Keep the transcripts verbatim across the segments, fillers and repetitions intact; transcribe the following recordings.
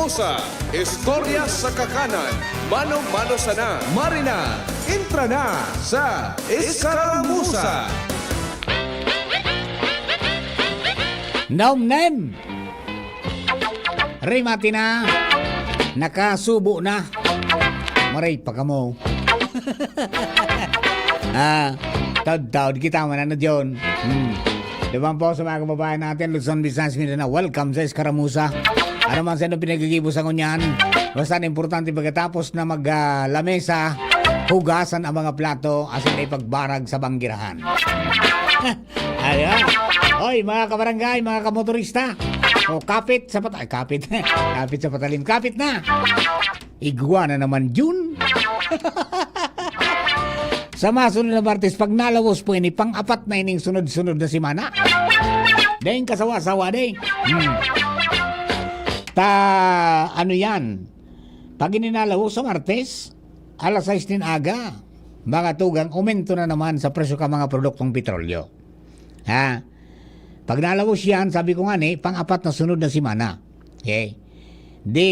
Sa istorya sa kakanan, mano-mano sana. Marina, entra na sa Eskaramusa. Naomnem! Rimati na! Nakasubo na! Maray pa kamo! Ah, taod-taod kita man ano, John. Hmm. Diba po sa mga kababayan natin, Luzon, Visayas, Mindanao, welcome sa Eskaramusa. Ano man sa inyong pinaggigibo sa ngunyan, basta ang importante pagkatapos na mag ah, lamesa, hugasan ang mga plato, asin ipagbarag sa banggirahan. Ayan. Oy, mga kabarangay, mga kamotorista. O, kapit sa pat-, ay, kapit. Kapit sa patalim. Kapit na. Igwa na naman, Jun. Sa masunod na Martes, pag nalawos po ini, pang-apat na ining sunod-sunod na semana. Dahil kasawa-sawa, day. Hmm. Ta, ano yan? Pag ininalawos sa Martes, alas sais nin aga, mga tugang, aumento na naman sa presyo ka mga produktong petrolyo. Ha? Pag nalawos yan, sabi ko nga ni, pang-apat na sunod na semana. Okay? Di,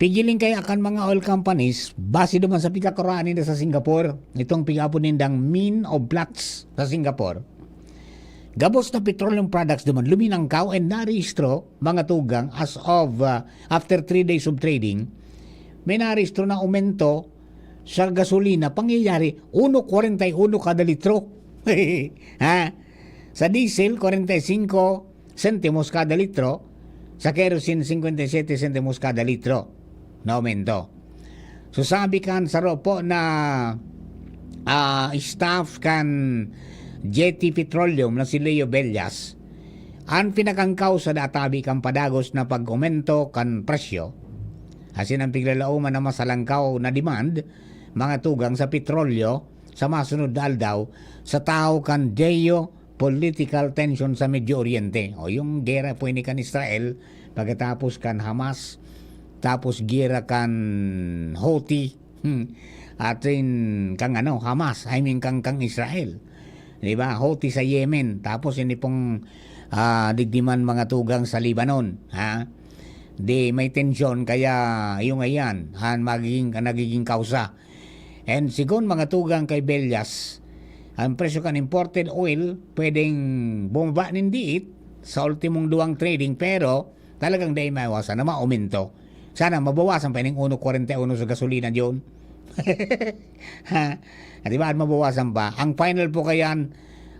pigiling kaya kan mga oil companies, base naman sa pigkakuraan nila sa Singapore, itong pigapon nindang Min of Flats sa Singapore. Gabos na petroleum products naman luminangkaw and narehistro, mga tugang, as of, ah, after three days of trading, may narehistro na aumento sa gasolina, pangyayari, uno kwarenta y uno kada litro. Ha? Sa diesel, kwarenta y singko sentimos kada litro. Sa kerosene, singkwenta y sete sentimos kada litro na aumento. So, sabi kan saro po na, ah, staff kan Jetty Petroleum na si Leo Bellas, an pinakang kausa da tabi kan padagos na pag-aumento kan presyo, asin an piglalauman na masalangkaw na demand, mga tugang sa petrolyo, sa masunod na aldaw, sa tahaw kan geopolitical tension sa Medio Oriente. O, yung gera po ini kan Israel, pagkatapos kan Hamas, tapos gera kan Houthi, hmm, atin kang ano, Hamas, I mean, kang, kang Israel. Di ba? Houthi sa Yemen, tapos ini pong, ah, digdiman mga tugang sa Lebanon, ha? Di may tensyon, kaya yung ayan, han magiging, nagiging kausa. And sigon mga tugang kay Bellas, ang presyo kan imported oil pwedeng bumaba nin diit sa ultimong duwang trading, pero talagang dai maiwasan na maumento. Sana mabawasan pa ining uno kwarenta y uno sa gasolina, John. Ha? Di ba, mabawasan pa. Ang final po kayan,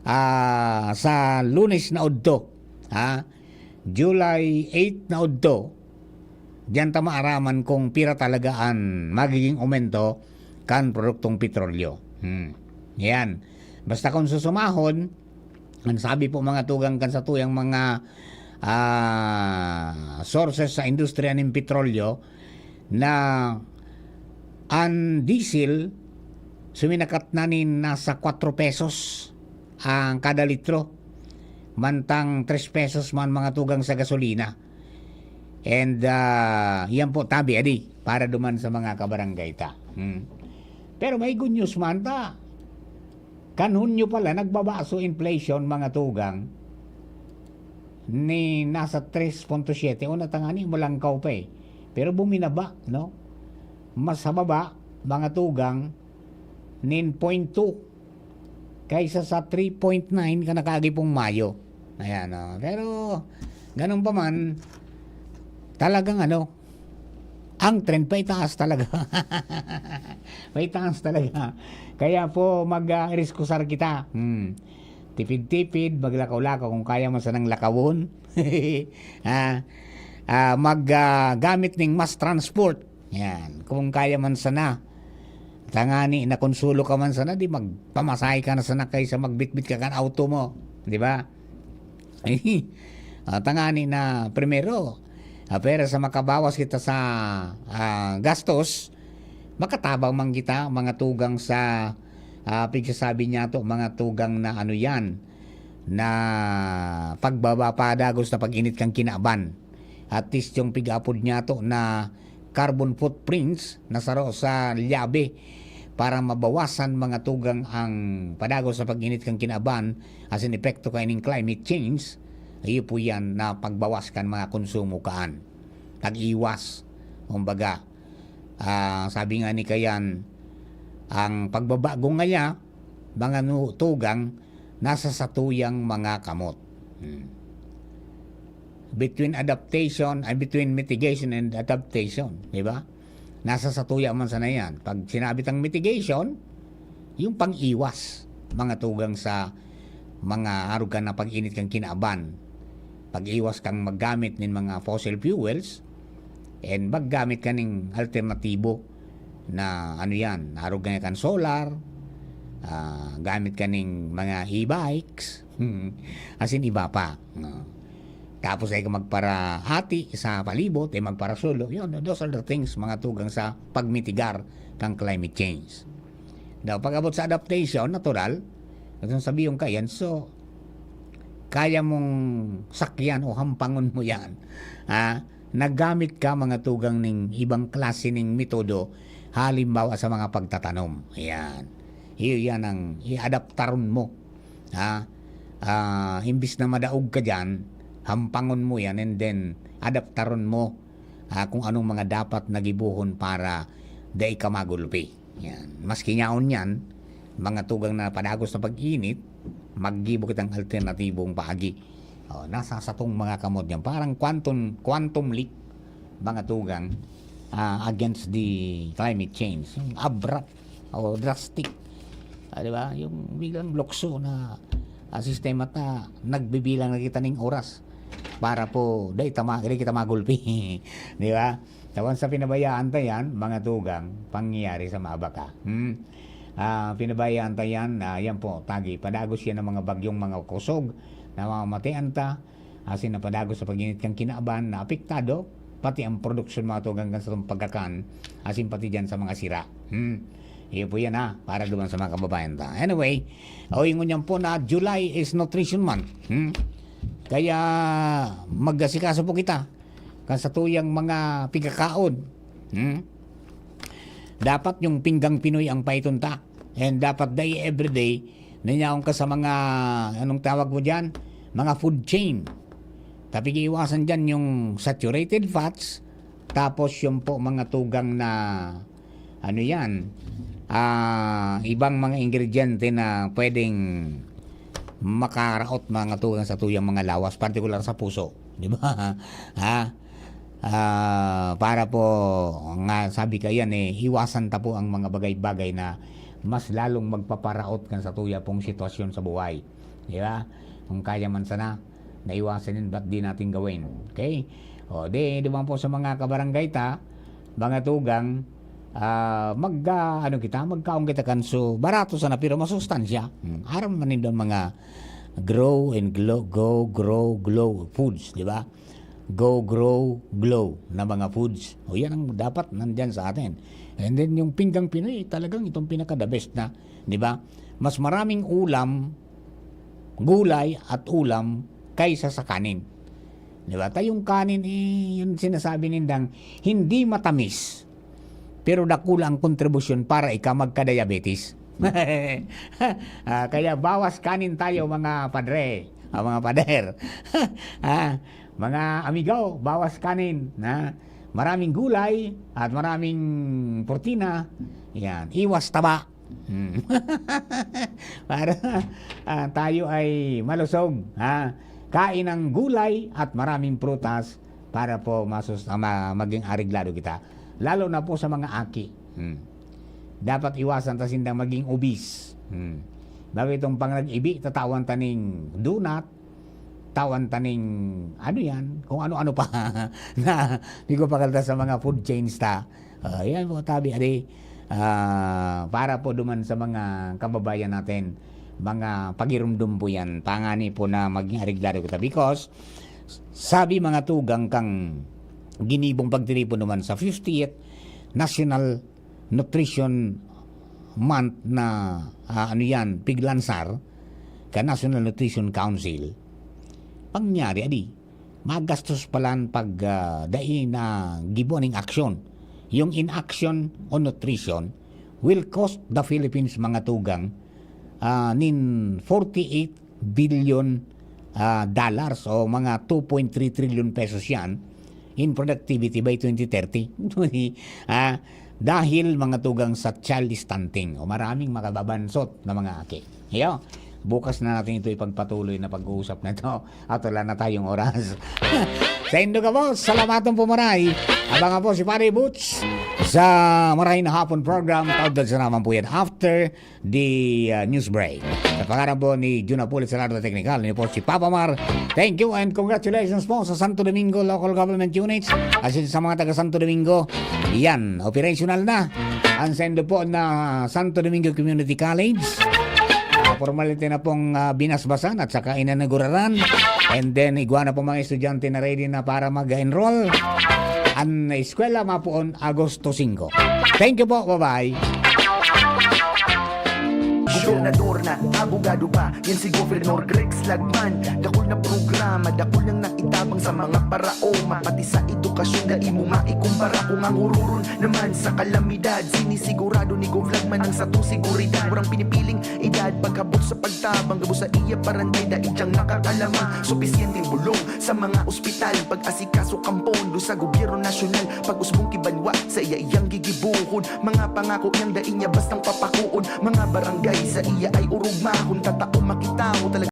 ah, sa Lunes na udto, ha? July eight na udto, diyan ta maaraman kung pira talaga an magiging aumento kan produktong petrolyo. Hmm. Yan. Basta kung susumahon, ang sabi po mga tugang kan satuyang mga, ah, sources sa industriya nin petrolyo, na an diesel suminakat na nin nasa kwatro pesos ang kada litro, mantang tres pesos man mga tugang sa gasolina. And, ah, yan po, tabi, adi, para duman sa mga kabarangay ta. Hmm. Pero may good news man ta. Kan Hunyo pala, nagbaba so inflation, mga tugang, ni nasa tres punto siete. Una tangani, malangkaw pa eh. Pero buminaba, no? Mas hababa, mga tugang, nin point two kaysa sa three point nine kan nakaagi pong Mayo. Ayan, oh. Pero, ganun pa man, talagang ano, ang trend pa itaas talaga. Pa itaas talaga. Kaya po, mag, ah, iriskusar kita. Hmm. Tipid-tipid, maglakaw-lakaw kung kaya man sanang lakawon. Ah, ah, mag, ah, gamit ning mass transport. Yan. Kung kaya man sana. Tangani, nakonsulo ka man sana, di magpamasahe ka na sana kaysa magbitbit ka kan auto mo. Di ba? Ah, tangani na primero, ah, pwera sa makabawas kita sa, ah, gastos, makatabang man kita, mga tugang sa, ah, pigsasabi niyato, mga tugang na ano yan, na pagbaba padagos na pag-init kan kinaban. At least yung pig-apod niyato na carbon footprints na saro sa lyabe para mabawasan mga tugang ang padagos sa pag-init kan kinaban asin epekto kaining climate change, iyo po yan na pagbawas kan mga konsumo kaan. tag-iwas. Kumbaga, ah, sabi nga ni Kayan, ang pagbabago ngaya, mga nu-, tugang, nasa satuyang mga kamot. Hmm. Between adaptation, ay, between mitigation and adaptation, di ba? Nasa satuya man sana yan. Pag sinabi tang mitigation, yung pang-iwas, mga tugang sa mga arog kan na pag-init kan kinaban. Pag-iwas kang maggamit nin mga fossil fuels, and maggamit ka ning alternatibo na ano yan, arog na kan solar, ah, gamit ka ning mga e-bikes, asin iba pa, no? Tapos ay magparahati sa palibot, ay magparasolo. Yun, those are the things, mga tugang sa pagmitigar kang climate change. Now, pag-abot sa adaptation, natural, itong sabi yung kayan, so, kaya mong sakyan o hampangon mo yan. Ha? Nagamit ka, mga tugang, ning ibang klase ning metodo, halimbawa sa mga pagtatanom. Ayan. Iyo yan ang iadaptaron mo. Ha? Ah, imbis na madaog ka dyan, hampangon mo yan and then adaptaron mo, ah, kung anong mga dapat na gibohon para dai ka magulpi. Yan. Maski yaon yan, mga tugang na padagos na pag-init, maggibo kitang alternatibong paagi. Oh, nasa satong mga kamot yan. Parang quantum, quantum leap, mga tugang, ah, against the climate change. Yung abrupt o drastic. Ah, di ba? Yung biglang lukso na, ah, sistema ta, nagbibilang na kita ning oras para po, dai ta ma-, dai kita magulpi. Di ba? Tawan sa pinabayaan ta yan, mga tugang, pangyayari sa mabaka. Hmm? Ah, pinabayaan ta yan, ah, yan po, tagi, padagos yan ng mga bagyong mga kusog, namamatean ta, asin napadagos sa pag-init kan kinaban, naapektado, pati ang produksyon, mga tugang, kan satong pagkakan, asin pati dyan sa mga sira. Hmm. Iyo po yan, ha, para duman sa mga kababayan ta. Anyway, o, ingon yan po na July is Nutrition Month. Hmm? Kaya mag-asikaso po kita kan satuyang mga pigkakaon. Hmm? Dapat yung pinggang Pinoy ang paiton ta. And dapat dai everyday na yaon ka sa mga, anong tawag mo dyan? Mga food chain. Tapi iiwasan dyan yung saturated fats, tapos yung po mga tugang na, ano yan, ah, ibang mga ingrediente na pwedeng makaraot, mga tugang, satuyang mga lawas, partikular sa puso, di ba? Ha? Ah, para po, nga sabi ka yan, eh, iwasan ta po ang mga bagay-bagay na mas lalong magpaparaot kan satuya pong sitwasyon sa buhay. Di ba? Kung kaya man sana, naiwasan yun, ba't di natin gawin? Okay? O, di, duman po sa mga kabarangay ta, mga tugang, ah, mag, ah, ano kita, magkaon kita kan so, barato sana, pero masustansya. Hmm, aram man nindon mga grow and glow, go, grow, glow foods, di ba? Go, grow, glow na mga foods. O, yan ang dapat nandyan sa atin. And then, yung pinggang Pinoy, talagang itong pinaka-the best na, di ba? Mas maraming ulam, gulay at ulam kaysa sa kanin. Di ba? Ta yung kanin, eh, yung sinasabi nindang hindi matamis, pero dakula ang kontribusyon para ika magka-diabetes. Ah, kaya bawas kanin tayo, mga padre, ah, mga pader. Ah, mga amigo, bawas kanin, na maraming gulay at maraming protina. Yan, iwas taba. Hmm. Para, ah, tayo ay malusog, ha? Kain ng gulay at maraming prutas para po masus-, ah, ma-, maging areglado kita. Lalo na po sa mga aki. Hmm. Dapat iwasan ta sindang maging obese. Hmm. Bago itong pang nag-ibi, tatawan ta ning donut, tawan ta ning, ano yan, kung ano-ano pa na di ko pakalta sa mga food chains ta. Ah, yan po, tabi, adi, ah, para po duman sa mga kababayan natin, mga pagirumdom po yan, pangani po na maging areglado kita. Because, sabi mga tugang kang ginibong pagtiripon naman sa fiftieth National Nutrition Month na, ah, ano yan, piglansar ka National Nutrition Council, pangyari, adi, magastos palan pag, ah, dai na gibo ning aksyon. Yung inaction on nutrition will cost the Philippines, mga tugang, ah, nin forty-eight billion, ah, dollars o mga two point three trillion pesos yan. in productivity by twenty thirty. Ah, dahil mga tugang sa child stunting o maraming makababansot na mga aki. Iyo, bukas na natin ito ipagpatuloy na pag-uusap na ito at wala na tayong oras. Saindo gabos, salamaton po maray. Abangan po si Pare Boots sa Marahay na Hapon program. Taudal sa naman po yan after the uh, news break. Sa pangalan po ni Jun Apulit sa Lado Technical, ni po si Papa Mar. Thank you and congratulations po sa Santo Domingo Local Government Units. As in, sa mga taga Santo Domingo, yan, operational na ang saindo po na Santo Domingo Community College. Ah, formality na pong ah, binasbasan at saka inanaguraran. And then, igwa na po mga estudyante na ready na para mag-enroll. Ang eskwela mapuon Agosto singko. Thank you po. Bye-bye. Gobernador na, abogado pa, yan si Governor Greg Slagman. Dakul na programa, dakul nang naitabang sa mga paraoma, pati sa edukasyon, dai mo maikumpara. Kung ang hururon naman sa kalamidad, sinisigurado ni Gov Lagman ang satong seguridad. Walang pinipiling edad, pagkabot sa pagtabang, gabos sa iya paranday, dai diyang makakalama. Supisyenteng bulong sa mga ospital, pag-asikaso kan pondo sa gobyerno nasyonal, pag-usbong ki banwa sa iya iyang gigibohon. Mga pangako niyang dai niya bastang papakoon. Mga barangay sa iya ay orog mahon, tatao makitawo talaga